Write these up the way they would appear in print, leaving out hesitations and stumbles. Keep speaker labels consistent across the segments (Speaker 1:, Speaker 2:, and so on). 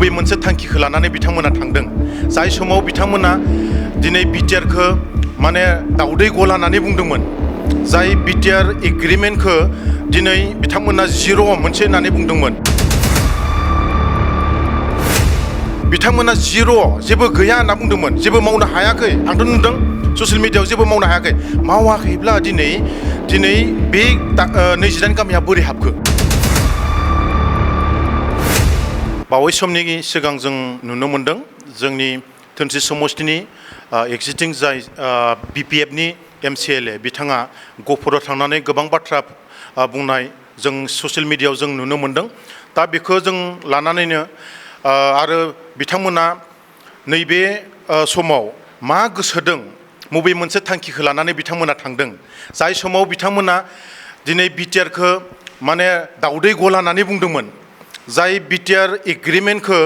Speaker 1: बबे मोनसे थांखिखौ लानानै बिथांमोना थांदों जाय समाव बिथांमोना दिनै बिटिआरखौ माने दाउदै गला होननानै बुंदोंमोन जाय बिटिआर एग्रिमेन्टखौ दिनै बिथांमोना जिर' मोनसे होननानै बुंदोंमोन बिथांमोना जिर' जेबो गैया होनना बुंदोंमोन जेबो मावनो हायाखै आंथ' नुदों ससियेल मिडियायाव जेबो मावनो हायाखै मावाखैब्ला दिनै बे 28 गामिया बोरै हाबखो बावै समनि सिगां जों नुनो मोनदों जोंनि धोनस्रि समष्टिनि एक्जिस्टिं जाय बिपिएफनि MCLA बिथाङा गहपुराव थांनानै गोबां बाथ्रा बुंनाय जों ससियेल मिडियायाव जों नुनो मोनदों दा बेखौ जों लानानैनो आरो बिथांमोना नैबे समाव मा गोसोदों बबे मोनसे थांखिखौ लानानै बिथांमोना थांदों जाय समाव बिथांमोना दिनै बिटिआरखौ माने दाउदै गला होननानै बुंदोंमोन जाय बिटिआर एग्रिमेन्टखौ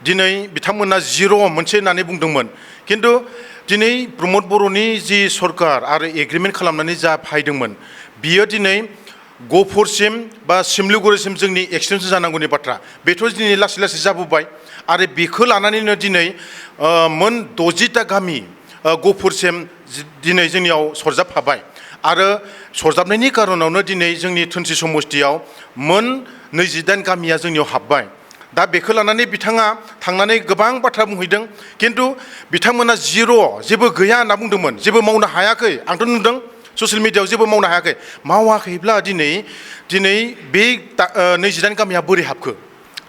Speaker 1: दिनै बिथांमोना जिर' मोनसे होननानै बुंदोंमोन खिन्थु दिनै प्रमद बर'नि जि सरकार आरो एग्रिमेन्ट खालामनानै जा फायदोंमोन बियो दिनै गहपुरसिम बा सिमलिगुरिसिम जोंनि एक्सटेनसन जानांगौनि बाथ्रा बेथ' दिनै लासै लासै जाबोबाय आरो बेखौ लानानैनो दिनै मोन 60टा गामि गहपुरसिम दिनै जोंनियाव सरजाबफाबाय आरो सरजाबनायनि कारनावनो दिनै जोंनि धोनस्रि समष्टियाव मोन 28 गामिया जोंनियाव हाबबाय दा बेखौ लानानै बिथाङा थांनानै गोबां बाथ्रा बुंहैदों खिन्थु बिथांमोना जिर' जेबो गैया होनना बुंदोंमोन जेबो मावनो हायाखै आंथ' नुदों ससियेल मिडियायाव जेबो मावनो हायाखै मावाखैब्ला दिनै बे 28 गामिया बोरै हाबखो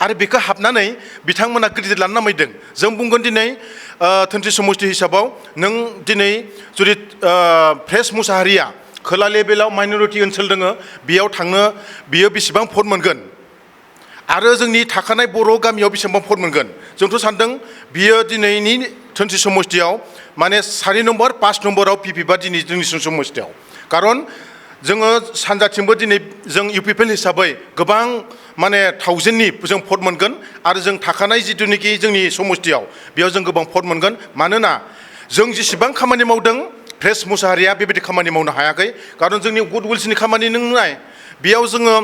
Speaker 1: आरो बेखौ हाबनानै बिथांमोना क्रेडिट लानो नामायदों जों बुंगोन दिनै धोनस्रि समष्टि हिसाबाव नों दिनै जुदि फ्रेस मुसाहारिया खोला लेभेलाव माइनरिटि ओनसोल दङ बेयाव थांनो बियो बेसेबां भट मोनगोन आरो जोंनि थाखानाय बर' गामियाव बेसेबां भट मोनगोन जोंथ' सानदों बियो दिनैनि धोनस्रि समष्टियाव माने 4 नम्बर 5 नम्बराव पिपिबा दिनै जोंनि समष्टियाव खारन जोङो सानजाथिंबो दिनै जों इउपिपिएल हिसाबै गोबां माने 1000नि जों भट मोनगोन आरो जों थाखानाय जिथुनिखि जोंनि समष्टियाव बेयाव जों गोबां भट मोनगोन मानोना जों जेसेबां खामानि मावदों फ्रेस मुसाहारिया बेबायदि खामानि मावनो हायाखै खारन जोंनि गुडविल्सनि खामानि नों नाय बेयाव जोङो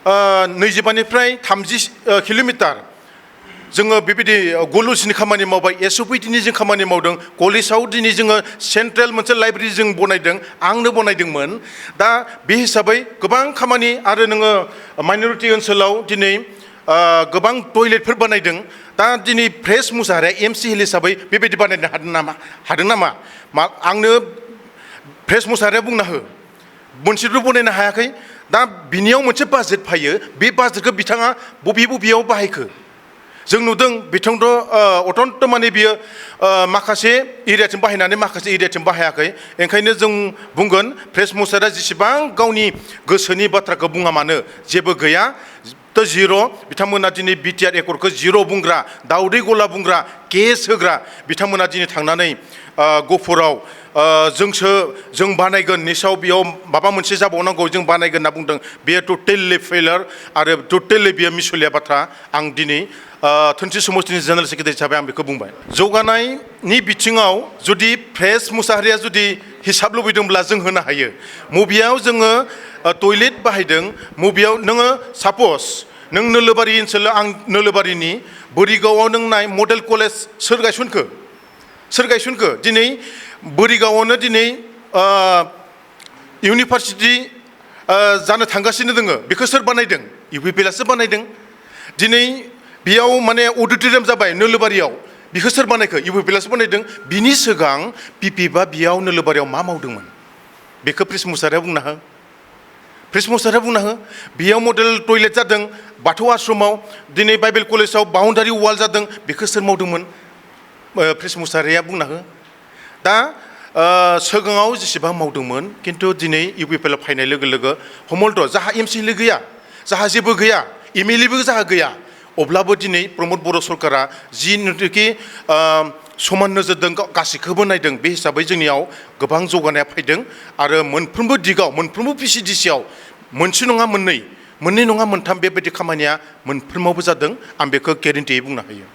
Speaker 1: 25निफ्राय 30 किल'मिटार जोङो बेबायदि गलुसनि खामानि मावबाय एसअपिटिनि जों खामानि मावदों कलेजाव दिनै जोङो सेन्ट्रेल मोनसे लाइब्रेरि जों बनायदों आंनो बनायदोंमोन दा बे हिसाबै गोबां खामानि आरो नोङो माइनरिटि ओनसोलाव दिनै गोबां टयलेटफोर बानायदों दा दिनै फ्रेस मुसाहारिया MCL हिसाबै बेबायदि बानायनो हादों नामा आंनो फ्रेस मुसाहारिया बुंना हो मोनसेबो बनायनो हायाखै दा बिनियाव मोनसे बाजेट फैयो बे बाजेटखौ बिथाङा बबेयाव बाहायखो जों नुदों बिथांथ' अत्यन्त माने बियो माखासे एरियाथिं बाहायनानै माखासे एरियाथिं बाहायाखै ओंखायनो जों बुंगोन फ्रेस मुसाहारिया जेसेबां गावनि गोसोनि बाथ्राखौ बुङा मानो जेबो गैया थ' जिर' बिथांमोना दिनै बिटिआर एकर्डखौ जिर' बुंग्रा दाउदै गला बुंग्रा केस होग्रा बिथांमोना दिनै थांनानै गहपुराव जों बानायगोन निसाव बेयाव माबा मोनसे जाबावनांगौ जों बानायगोन होनना बुंदों बेयो टटेलि फेलार आरो टटेलि बेयो मिसलिया बाथ्रा आं दिनै धोनस्रि समष्टिनि जेनेरेल सेक्रेटारि हिसाबै आं बेखौ बुंबाय जौगानायनि बिथिङाव जुदि फ्रेस मुसाहारिया जुदि हिसाब लुबैदोंब्ला जों होनो हायो मबेयाव जोङो टयलेट बाहायदों मबेयाव नोङो सापस नों नोलोबारि ओनसोलाव आं नोलोबारिनि बोरिगावआव नों नाय मडेल कलेज सोर गायसनखो दिनै बोरिगावआवनो दिनै इउनिभारसिटि जानो थांगासिनो दोङो बेखौ सोर बानायदों इउपिपिएलआसो बानायदों दिनै बेयाव माने अडिट'रियाम जाबाय नोलोबारियाव बेखौ सोर बानायखो इउपिपिएलआसो बानायदों बिनि सिगां पिपिबा बेयाव नोलोबारियाव मा मावदोंमोन बेखौ फ्रेस मुसाहारिया बुंना हो बेयाव मडेल टयलेट जादों बाथौ आश्रमाव दिनै बाइबेल कलेजाव बाउन्डारि वाल जादों बेखौ सोर मावदोंमोन फ्रेस मुसाहारिया बुंना हो दा सिगाङाव जेसेबां मावदोंमोन खिन्थु दिनै इउपिपिएलआव फैनाय लोगो लोगो हमलथ' जाहा MCL गैया जाहा जेबो गैया MLAबो जाहा गैया अब्लाबो दिनै प्रमद बर' सरकारा जिनोखि समान नोजोरजों गासैखौबो नायदों बे हिसाबै जोंनियाव गोबां जौगानाया फैदों आरो मोनफ्रोमबो दिगाव मोनफ्रोमबो PCDCआव मोनसे नङा मोननै नङा मोनथाम बेबायदि खामानिया मोनफ्रोमावबो जादों आं बेखौ गेरेन्टियै बुंनो हायो